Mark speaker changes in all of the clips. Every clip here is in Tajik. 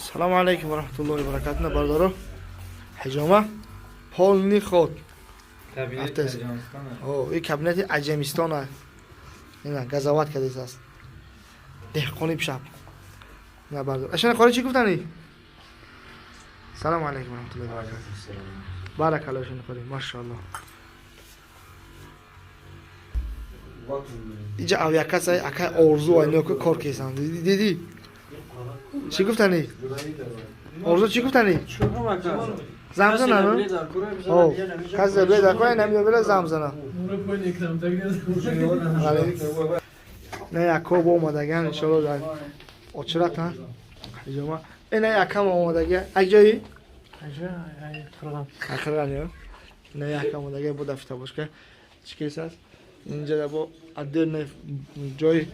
Speaker 1: Салому алейкум ва раҳматуллоҳи ва баракатуҳ, бародаро. Ҳиҷома полный ход. О, и кабинети Аҷамистон аст. Ина газоват кардааст. Деҳқони пшаб. На бародар. Ашана қори чӣ гуфтани? Салому алейкум ва раҳматуллоҳи ва баракатуҳ. Баракаллоҳ шуни қори. Машааллоҳ. Иҷа авиакасса акай орзу айно ки кор кесам. Диди? Чӣ гуфтани? Орзу чӣ гуфтани? Зам зана, ну? О, касе билет дар кора намедонам била зам зана. Не яко бо омадаган иншоалло дар очрат ҳа. Ҳиҷома. Ина якам омадага. Ак ҷои? Ахиран ё. Не якам омадага бо дафта бошка. Чӣ кес аст? Инҷа бо отдельный ҷои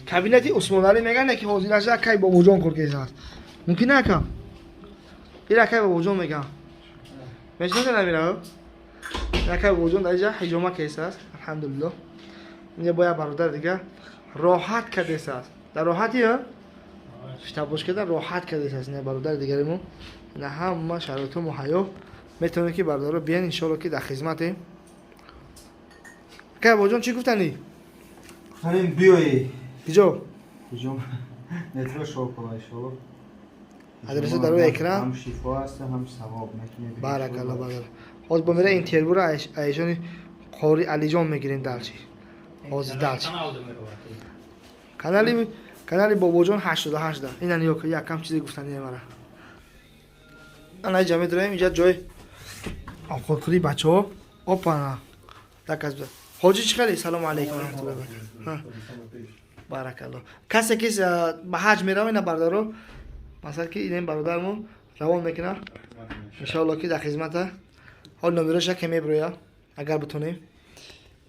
Speaker 1: кабинети Усмоналӣ меган, ки ҳозир аша акай бобоҷон кор кес аст. Мумкин ака? Ир акай бобоҷон меган. Мешноса намира? Акай бобоҷон дар инҷа ҳиҷома кес аст. Алҳамдулиллоҳ. Инҷа бо як бародар дига роҳат кардес аст. Дар роҳати ё? Штабош карда роҳат кардес аст. Ина бародар дигари мо. Ина ҳама шароитҳо муҳайё. Метавонед ки бародаро биён иншоалло ки дар хизматем. Акай бобоҷон чӣ гуфтанӣ?
Speaker 2: Гуфтанем биёи.
Speaker 1: Киҷо?
Speaker 2: Киҷо? Метро Шолкова иншоалло.
Speaker 1: Адреса дар рӯи экран.
Speaker 2: Ҳам шифо аст, ҳам савоб метавонед.
Speaker 1: Баракалло бародар. Ҳозир бо мера интервюро айшони қори Алиҷон мегирем далчи. Ҳозир далчи. Канали Бобоҷон 88 да. Ина нигоҳ кун, якам чизе гуфтани мара. Ана иҷа медроем, инҷа ҷои овқоткӯрии бачаҳо. Опа, так аз ҳоҷи чӣ хеле? Салому алейкум ва раҳматуллоҳи ва баракатуҳ. Баракалло. Касе ки ба ҳаҷ мерава, ина бародаро, масалан ки ин бародармо равон мекунад. Иншоалло ки дар хизмата. Ҳол номероша ке меброя, агар битонем.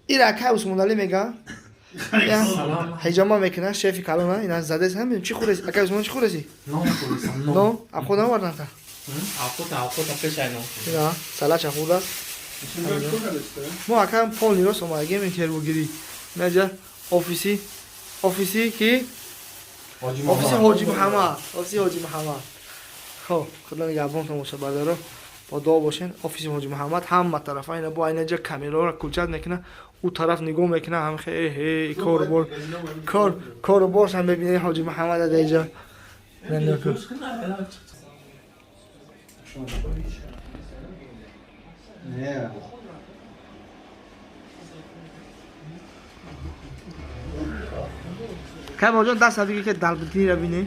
Speaker 1: Ира акай Усмоналӣ мега. Ҳиҷома мекунад, шефи калона, ина задес ҳам чӣ хӯрес? Акай Усмон чӣ хӯреси?
Speaker 3: Нон хӯресам, нон.
Speaker 1: Нон? Абход наварданта?
Speaker 3: Авқота пешай нон.
Speaker 1: Ина салача хӯрдааст. Мо акам полный рост омадагем интервюгирӣ. Инаҷа офиси ки? Офиси Ҳоҷи Муҳаммад. Офиси Ҳоҷи Муҳаммад. Хоб, худо нигаҳбонтон бошад бародаро. Бо дуо бошен. Офиси Ҳоҷи Муҳаммад ҳама тарафа ина бо айнаҷа камераро кулчат мекунад, ӯ тараф нигоҳ мекунад, ҳам хе э корбор кор кору борш ҳам мебинед Ҳоҷи Муҳаммад дар инҷа. Нигоҳ кун.
Speaker 2: Не.
Speaker 1: Кай бобоҷон даст бигир ки далбитиро бинӣ.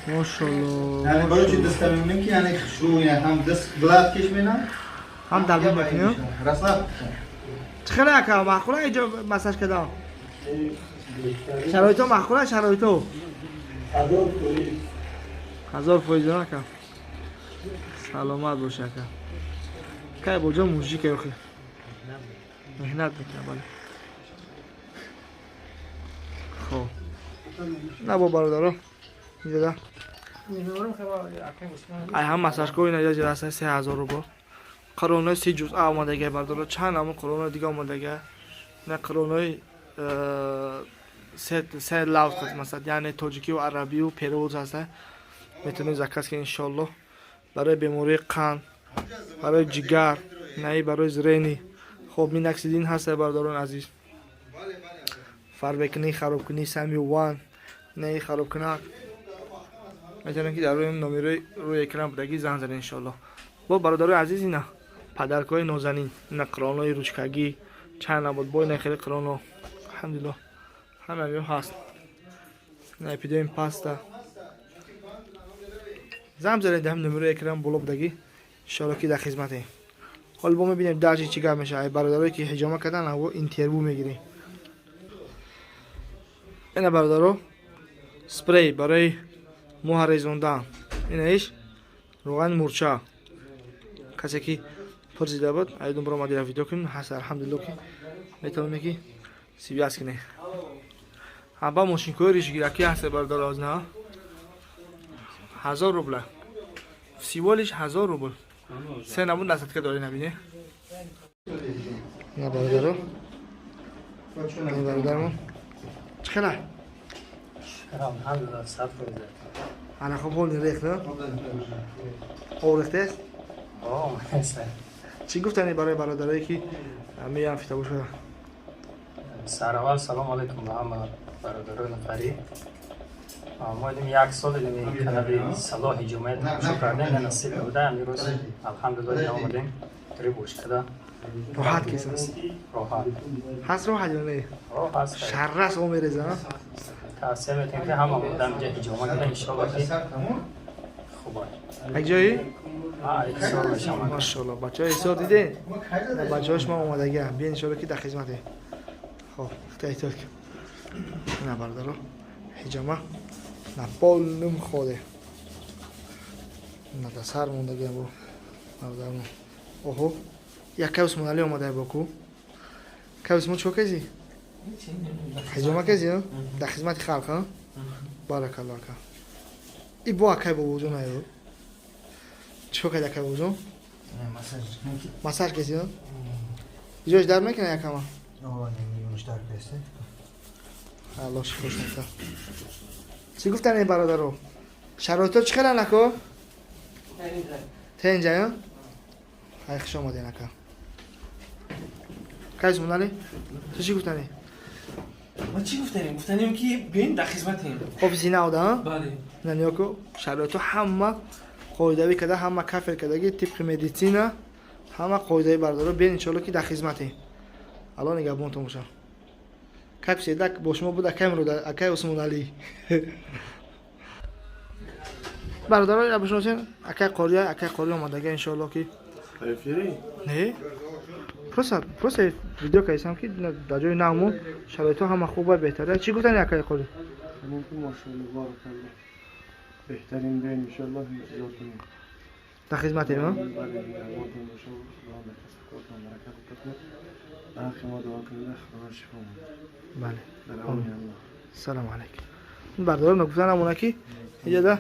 Speaker 1: Мошалло.
Speaker 2: Яъне барои чи даста мемонем ки яъне хушрӯ ҳам даст блад киш менам.
Speaker 1: Ҳам далбит мекунӣ?
Speaker 2: Расла.
Speaker 1: Чӣ хеле ака маъқула инҷо массаж кардам? Шароито маъқула шароито? 1000% ака. Саломат бош ака. Кай бобоҷон мужик охи. Меҳнат мекунад бале. Хоб. На бо бародаро. Инҷа ай ҳам массажгоҳ ина ҷа ҷаласа 3000 рубл. Қиронои си ҷузъа омадага бародаро, чанд намуд қиронои дига омадага. Ина қиронои се лавз аст, масалан, яъне тоҷикию арабию перевод ҳаста. Метавонед заказ кунед иншоаллоҳ. Барои бемории қанд, барои ҷигар, наи барои зрени. Хоб миноксидин ҳаста бародарони азиз. Фарбекунӣ, харобкунӣ, сами ван, наи харобкунак. Метавонед ки дар рӯи номерои рӯи экран будагӣ занг занед иншоаллоҳ. Бо бародарои азиз ина падаркҳои нозанин, ина қиронои ручкагӣ, чанд набуд бо ина хеле қироно. Алҳамдулиллоҳ. Ҳама ё ҳаст. Ина эпидемик паста. Занг занед ҳам номерои экран боло будагӣ. Иншоаллоҳ ки дар хизматем. Ҳоло бо мебинем дарҷи чӣ гап мешавад. Ай бародарое ки ҳиҷома кардан, аво интервю мегирем. Ина бародаро спрей барои мӯҳа резондан. Ина иш равғани мурча. Касе ки пурсида буд, айдум бро мадира видео кунем, ҳаст алҳамдулиллоҳ ки метавонем ки связь кунем. Ҳаба мошинкои ришгираки ҳаст бародаро аз на 1000 рубла. Всего лишь 1000 рубл. Се намуд насадка дори набине. Ина бародаро. Ина бародармон. Чӣ хела?
Speaker 4: Алҳамдулиллаҳ, 100%.
Speaker 1: Ана хоб ҳоли рех, на? Об рехтест? Чӣ гуфтани барои бародарое ки меян фитобошка?
Speaker 4: Сараввал салом алейкум ба ҳама бародарони нафарӣ. Мо дим як сол дим канали Салоҳи ҳиҷомаи тамошо кардем, насиб буда имрӯз алҳамдулиллаҳ омадем трибушкада.
Speaker 1: Роҳат кисас?
Speaker 4: Роҳат.
Speaker 1: Ҳаст роҳат ё не?
Speaker 4: Роҳат ҳаст.
Speaker 1: Шаррас об мереза?
Speaker 4: Тавсия метем ки ҳама одам ҷа ҳиҷома кунад, иншоаллоҳ ки хуб аст.
Speaker 1: Як ҷои?
Speaker 4: Ҳисор мешавад.
Speaker 1: Машоаллоҳ, бачаҳои Ҳисор дидем? Бачаҳои шумо омадагиам. Биён иншоаллоҳ ки дар хизмате. Хоб, ихта эҳтиёт кун. На бародаро, ҳиҷома на полном ходе. На дар сар мондагиам бо бародармо. Оҳо, як кай Усмоналӣ омадае бо ку. Кай Усмон чико кезӣ? Ҳиҷома кезӣ, дар хизмати халқ, а? Баракалло ака. И бо акай бобоҷон аю. Чико кайд акай бобоҷон? Массаж кезӣ, а? Иҷош дар мекунад якама? Аллоҳ шифошон та. Чӣ гуфтан ин бародаро? Шароито чӣ хелан ако? Тенҷа, а? Хай хуш омаден ака. Кай Усмоналӣ? Ту чӣ гуфтанӣ?
Speaker 3: Ма чӣ гуфтанем? Гуфтанем ки биёин дар хизматем.
Speaker 1: Офиси нав да?
Speaker 3: Бале.
Speaker 1: На ниёко, шароито ҳама қоидавӣ карда, ҳама кафел кардаги тибқи медицина, ҳама қоидави бародаро, биён иншоалло ки дар хизматем. Аллоҳ нигаҳбонтон бошад. Кай писедак бо шумо буд акай Мурод, акай Усмоналӣ. Бародаро, ира бишносен, акай Қория, акай Қори омадага иншоалло ки. Не? Просто видео кардисам ки дар ҷои навмо шароитҳо ҳама хуба, беҳтара. Чӣ гуфтани акай Қори?
Speaker 5: Беҳтарин бен иншоаллоҳ интизор кунем.
Speaker 1: Дар хизматем, а?
Speaker 5: Бале, нигаҳбонтон бошад, Худованд дар касбу кортон баракат кунад. Дар ҳаққи мо дуо кунед, Худованд шифо диҳад.
Speaker 1: Бале.
Speaker 5: Дар амони Аллоҳ.
Speaker 1: Салому алайкум. Бародаро нагуфтан ҳамона ки иҷода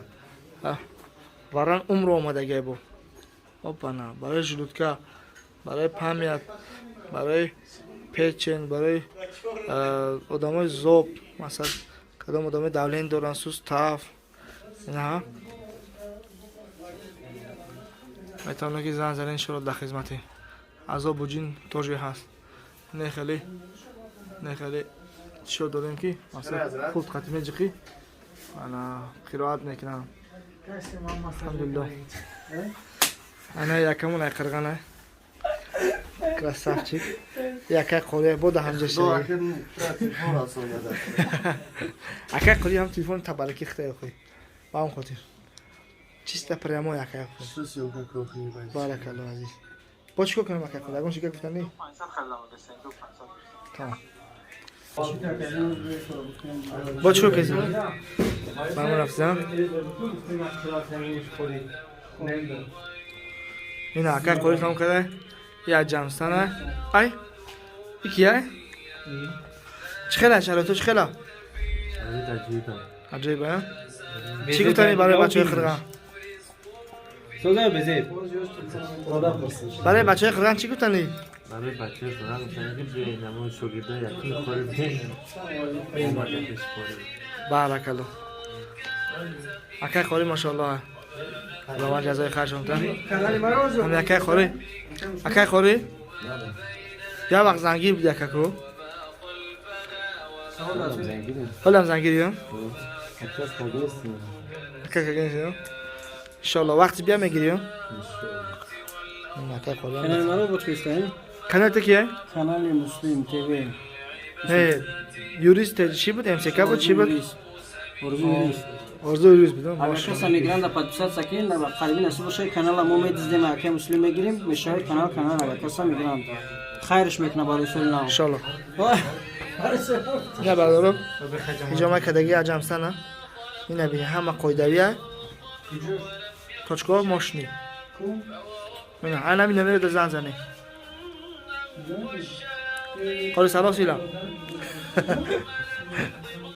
Speaker 1: варан умро омадагай бо. Опана, барои желудка, барои память, барои печень, барои одамои зоб, масалан, кадом одамои давление доранд, сустав. Инаҳа. Метавонад ки зан занен иншоалло дар хизмате. Азобу ҷин тоже ҳаст. Не хеле, не хеле чиё дорем ки масалан пулт қати меҷиқӣ, ана қироат мекунам. Алҳамдулиллоҳ. Ана якамон ай қирғана. Красавчик. Якай қория бо да ҳамҷа шидаги. Акай қория ҳам телефони табаракӣ хитая охи. Ба ҳам хотир. Чисто прямо якай охи. Баракалло азиз. Бо чӣ кор кунем акай қория? Ягон чига гуфтанӣ? Тамом. Бо чӣ кор кардӣ? Мамнун рафтам. Ина акай қори тамом карда. Я ҷамстана. Ай. Ики ай? Чӣ хела шароито чӣ хела? Аҷоиб, а? Чӣ гуфтанӣ барои бачаҳои қирған? Барои бачаҳои қирған чӣ гуфтанӣ?
Speaker 3: Барои бачаҳои қирған гуфтанӣ ки биёед намо шогирдои якуми қори биёед. Омада пеш қори.
Speaker 1: Баракалло. Акай қори машоаллоҳ. Худованд ҷазои хайршон диҳад. Ҳам акай қори. Акай қори? Як вақт зангир буди акаку. Ҳолам зангирӣ? Акай кагинӣ? Иншоалло вақти бия мегирӣ? Акай қори.
Speaker 6: Канали маро буд кистем?
Speaker 1: Канал ту кие?
Speaker 6: Канали Муслим ТВ.
Speaker 1: Не, юрист чӣ буд? МСК буд, чӣ буд?
Speaker 6: Орзу юрист.
Speaker 1: Орзу юрист буд.
Speaker 6: Агар каса мегиранд, подписаться кунед, ва қариби насиб бошад канала мо медиздем, акай Муслим мегирем, мешавад канал агар каса мегиранд. Хайрш мекунад барои соли нав.
Speaker 1: Иншоалло. Ина бародаро, ҳиҷома кардагӣ аҷамстана. Ина бини ҳама қоидавия. Точкаҳо мошини. Ина ана ҳамин номеро зан зане. Қори салом сила.